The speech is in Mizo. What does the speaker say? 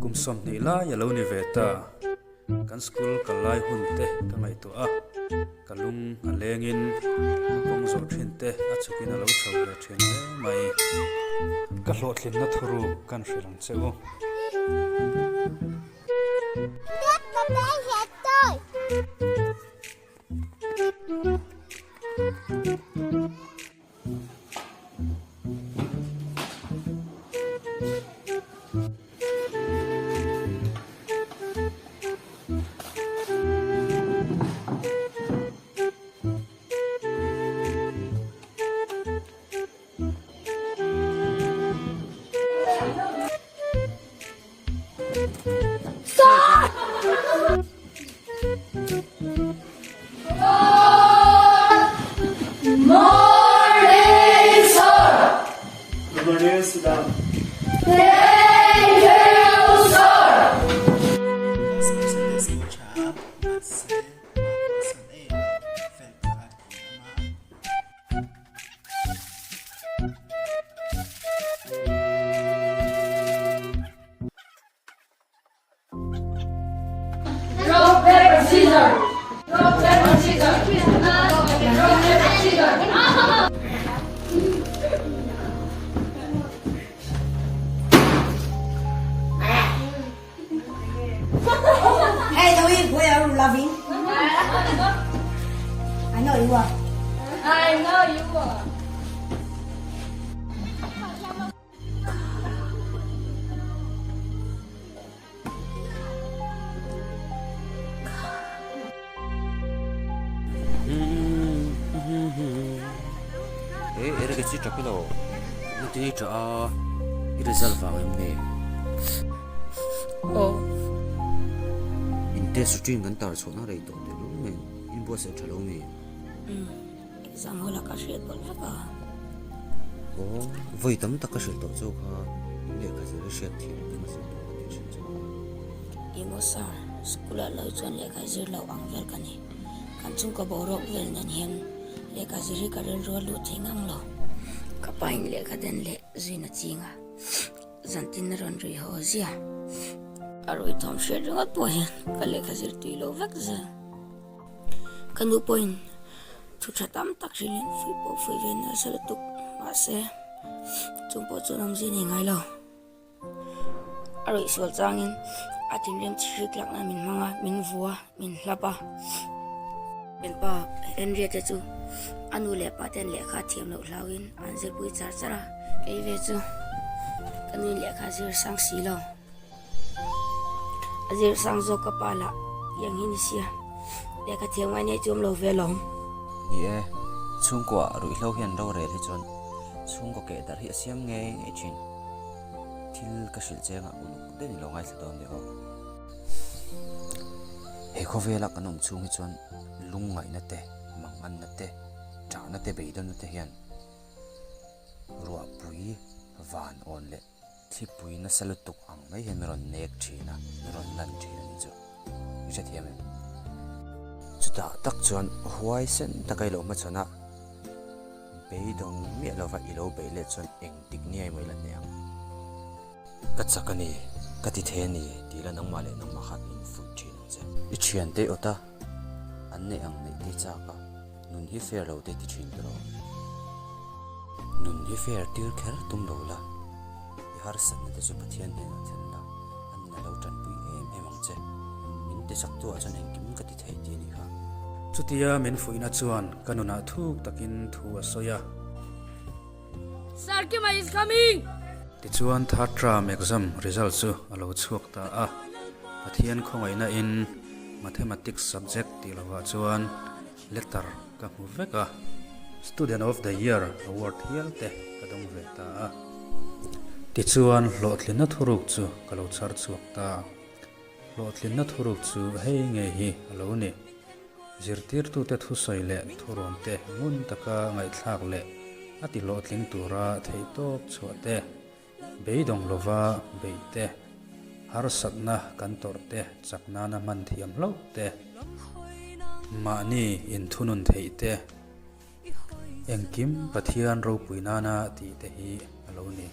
Kum 20 lai a lo ni ve ta. Kan school kal lai hun te ka ngaihtuah a, ka lung a lengin ka kawng zawh thin te a chhukin a lo chho ve thin hle mai. Ka hlawhtlinna thuruk kan hrilh ang che u. Rock, paper, scissors. Rock, paper, scissors. Rock, paper, scissors. Hey, Louis, why are you laughing? I know you are. I know you are. E ere chi tap ilo na ti ta a i result vang em ni oh in test routine kan tar chhuah na rei tawh te lul nen in buatsaih tha lo mi Exam hall ah ka hriat bawlh vek a. Aw, vawi tam tak ka hrilh tawh chu kha lehkha zir i hriat thiam tum a sin tawh ka tih thin chu kha. Emaw sir, school ah lo chuan lehkha zir loh ang vel ka ni. Kan chhungkaw boruak vel nen hian lehkha zir hi ka rilru a luh thei ngang lo. Ka pa in lehkha den leh zuina ching a, zantin a rawn rui haw zia. A rui thawm hriat ringawt pawh hian ka lehkha zir tui lo vek zel. Ka nu pawhin thu tha tam tak hrilhin fuih pawh fuih ve nasa lutuk mahse chung pawh chuan awmzia nei ngai lo. A ruih sual changin a thinrim chhik lakna min hmang a, min vu a, min hlap a. Thianpa Henriette chu a nu leh pa ten lehkha a thiam loh hlauhin an zirpui char char a, kei ve chu ka nu in lehkha a zir sang si lo. A zir sang zawk ka pa lah tiang hi ni sia lehkha thiam ngai nei chu awm lo ve alawm. Ni e, chhungkua ruihhlo hian rorel hi chuan chhungkaw keh darh hi a siam ngei ngei thin. Thil ka hrilh chengah uluk deuhin lo ngaithla dawn ni aw. He khawvela kan awm chhung hi chuan lungngaihna te, manganna te, ṭahna te, beidawnna te hian ruahpui van awn leh Thlipui nasa lutuk ang mai hian min rawn nek thin a, min rawn lan thin a nih chu. I hrethiam em? Chutah tak chuan huai sen taka i lo hmachhawn a, beidawng miah lova i lo beih let chuan engtik nia emaw i la hneh ang. Ka chak a ni, ka ti thei a ni tih la nangmah leh nangmah kha infuih thin ang che. I thiante i awt a, an neih ang neih te i chak a. Nun hi fair lo te ti thin tawh. Nun hi fair tir kher tum lo la, i harsatna te chu Pathian hnenah thlen la, a nin a lo tanpui em em ang che. Min ti chak tu ah chuan engkim ka ti thei tih a nih kha. Chutia min fuihna chuan ka nunah thuk takin thu a sawi a. Sir Kima is coming! Tichuan third term exam result chu a lo chhuak ta a, Pathian khawngaihna in Mathematics subject tih lovah chuan letter ka hmu vek a, Student of the Year award hial te ka dawng ve ta a. Tichuan hlawhtlinna thuruk chu ka lo chhar chhuak ta. Hlawhtlinna thuruk chu hei ngei hi a lo ni. Zirtirtute thusawi leh thurawnte ngun taka ngaihthlak leh a ti hlawhtling tura theihtawp chhuah te, beidawng lova beih te, harsatna kan tawrh te chak nana hman thiam hlauh te, mahni inthunun theih te, engkim Pathian ropui nana tih te hi a lo ni.